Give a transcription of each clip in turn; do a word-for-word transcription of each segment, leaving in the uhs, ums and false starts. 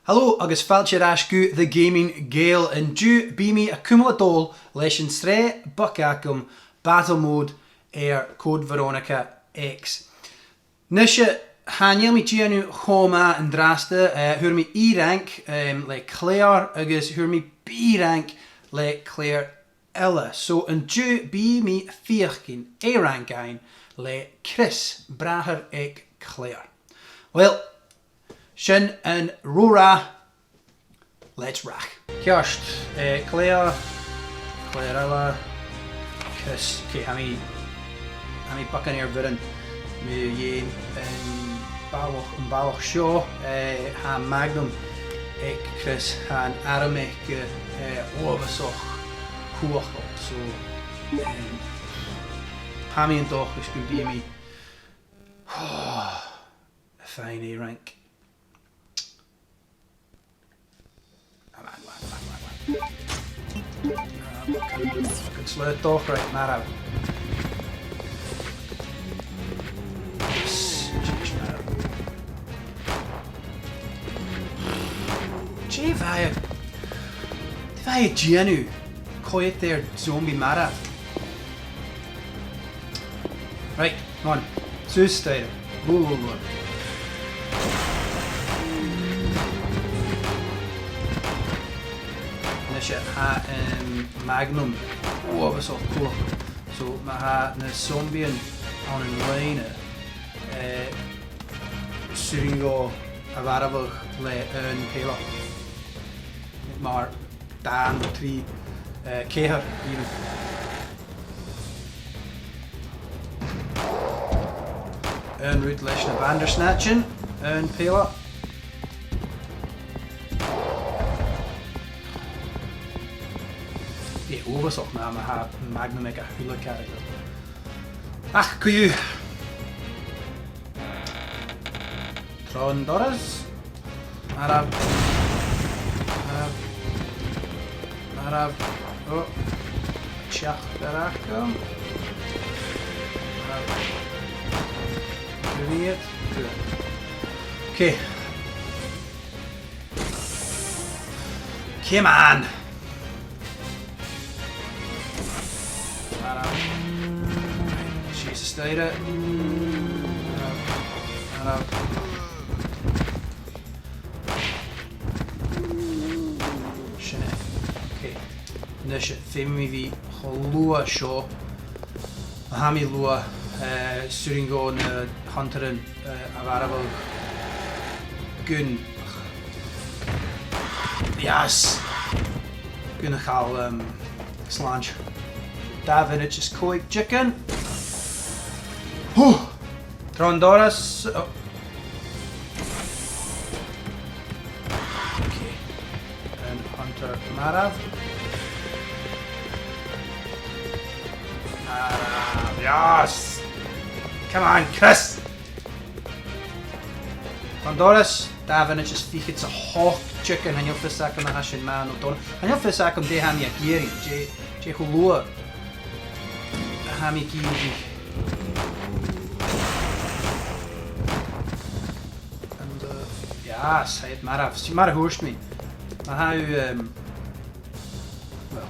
Hello agus fàilte air ais gu The Gaming Gael. An-diugh bidh mi a' cumail a' dol leis an t-sreath beag agam Battle Mode air Code Veronica X. Nise, chan eil mi a' dèanamh cho math an-dràsta, eh, fhuair mi E rank, em, le Claire agus fhuair mi B rank le Claire eile. So an-diugh bidh mi a' feuchainn A rank fhaighinn le Chris, bràthair aig Claire. Uill, sin an ro-ràdh. Let's rock. Ceart, eh, Claire, Claire eile, Chris, okay, tha mi, tha mi beagan air bhioran mu dheidhinn am balach, am balach seo, eh, tha Magnum aig Chris, tha an t-arm aige, eh, uabhasach cumhachdail, so, em, tha mi an dòchas gum bi mi a' faighinn A rank. Come on, come on, come on, come on. Ah, fucking, fucking slow it off, right, marbh. Yes, yes, marbh. Dè bha e, dè bha e a' dèanamh? Coimhead air zombie marbh. Right, come on. Suas, stay there. Lùth, lùth, lùth. Nise, tha am Magnum uabhasach cumhachdach. So, ma tha na zombies ann an loidhne, eh, 's urrainn dhomh a mharbhadh le aon peile. Mar dhà, trì, eh, ceithir, even. Aon rud leis na Bandersnatchen, aon peile. Bidh e uabhasach math ma tha Magnum aig a h-uile caraid. Ach, co-dhiù. Tron doras. Marbh. Marbh. Marbh. Oh. Teachd air agam. Marbh. Grenade. Good. Okay. Come on! Marbh. Sìos an staidhre. Marbh. Marbh. Sin e. Okay. Nise, feumaidh mi bhith cho luath seo. Ma tha mi luath, eh, 's urrainn dhomh na hunters, eh, a mharbhadh gun, yes! Gun a chall, um, slàinte. Dà mhionaid is còig diogan. Hù! Tron doras. Oh. Okay. An hunter marbh. Marbh, yes! Come on, Chris! Tron doras, dà mhionaid is fichead 's a h-ochd diogan, chan eil fhios agam a tha sin math no dona. Chan eil fhios agam dè tha mi ag iarraidh, dè, dè cho luath a tha mi ag iarraidh. And, uh, yes, tha iad marbh. 'S e mar a thuirt mi. Ma tha thu, um, well,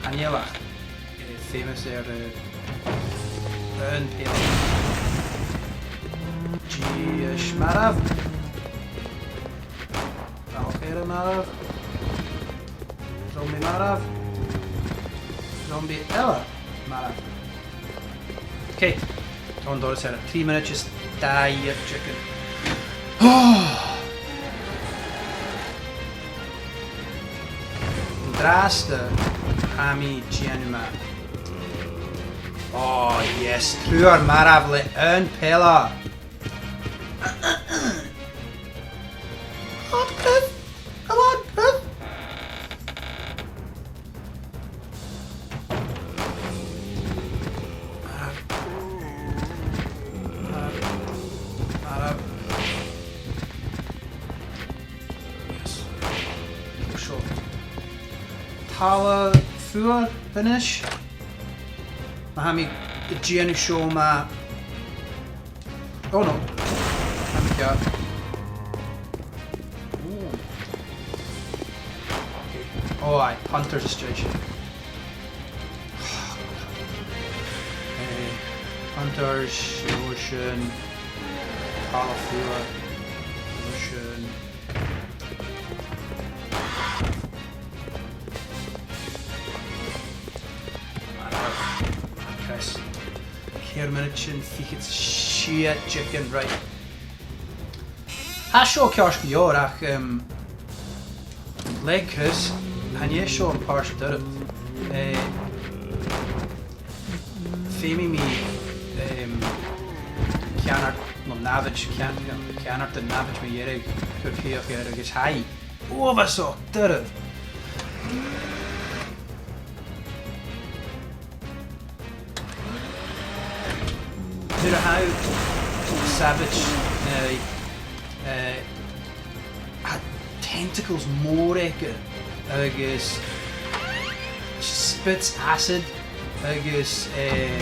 chan eil ach, eh, famous air, eh, aon peile. Dithis marbh. Balach eile marbh. Zombie marbh. Zombie eile marbh. Okay. Tron doras eile. Trì mionaidean is dà fhichead diogan. An-dràsta, tha mi a' dèanamh math. Oh, yes. Triùir marbh le aon peile. Come on, Chris. Come on, Chris. Marbh. Marbh. Marbh. Yes. Seo. Talla fuar a-nis. Ma tha mi a' dèanamh seo math. Oh no. Tha mi Yeah. Ooh. Okay. Oh, aye, Hunter's Station. Eh, Hunter's, Ocean, Palafua, Ocean. Chris. Ceithir mionaidean, fichead 's a sia chicken, right. Tha seo ceart gu leòr ach, um, le cus, chan e seo am pàirt doirbh. Eh, feumaidh mi, um, ceannard, no nàmhaid, cean-, ceannard de nàmhaid mu dheireadh, cur crìoch air agus tha e uabhasach doirbh. Nuair a tha thu savage, eh, eh, tha tentacles mòr aige, agus spits acid, agus, eh,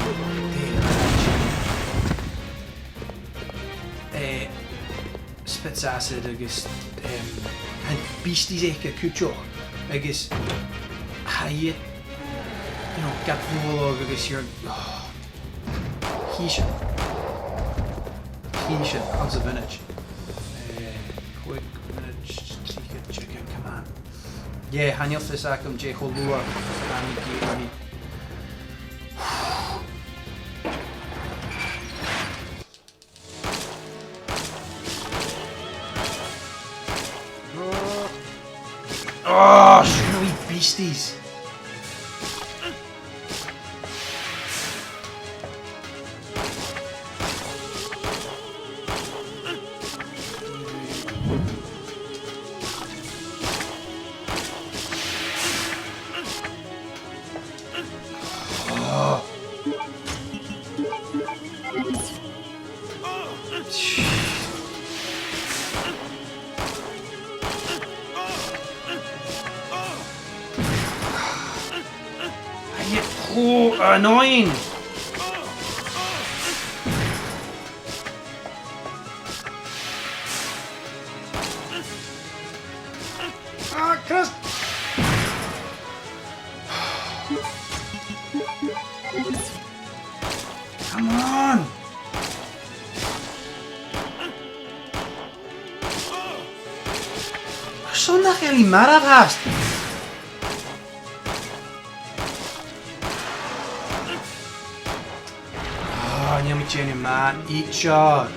eh, spits acid agus, em, tha beasties aige cuideachd, agus tha iad, you know, gad bhualadh agus you're, oh, chì sinn. Chì sinn, anns a' mhionaid. Eh, còig mionaidean, trì fichead chicken, come on. Yeah, chan eil fhios agam dè cho luath a tha mi ag iarraidh. Oh, snowy beasties. Oh. Are you so annoying? Ah, Christ! Come on! Airson nach eil e marbh fhathast! Ah, nì mi dèanamh math, idir.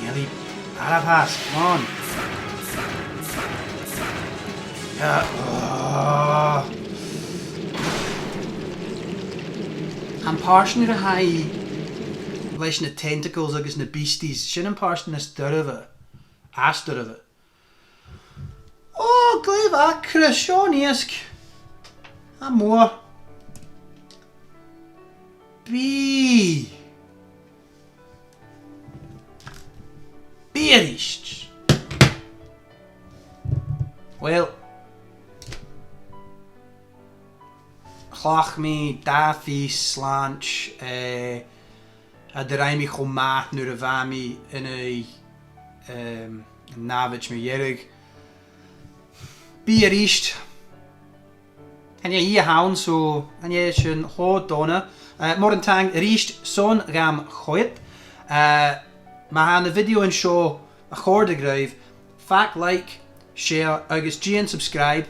Nearly. Arabas, come on. Yeah, ah. Am pàirt nuair a tha e leis na tentacles agus na beasties, sin am pàirt as doirbhe. As doirbhe. Ò, glè mhath, Chris, seo an iasg. Tha e math. Bidh. Bidh a-rithist. Uill. Chleachd mi dà phìos slàinte, eh, a do rinn mi cho math nuair a bha mi ann an, ehm, nàmhaid mu dheireadh. Bidh a-rithist. Chan e i a th' ann, so, chan e sin cho dona. Eh, mòran taing a-rithist son gam choimhead. Eh, ma tha na videothan seo a' còrdadh ribh, fàg like, share agus dèan subscribe,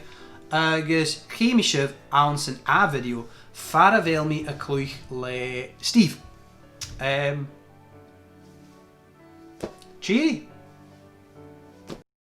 agus chì mi sibh anns an ath video far a bheil mi a' cluich le Steve. Em, tìoraidh.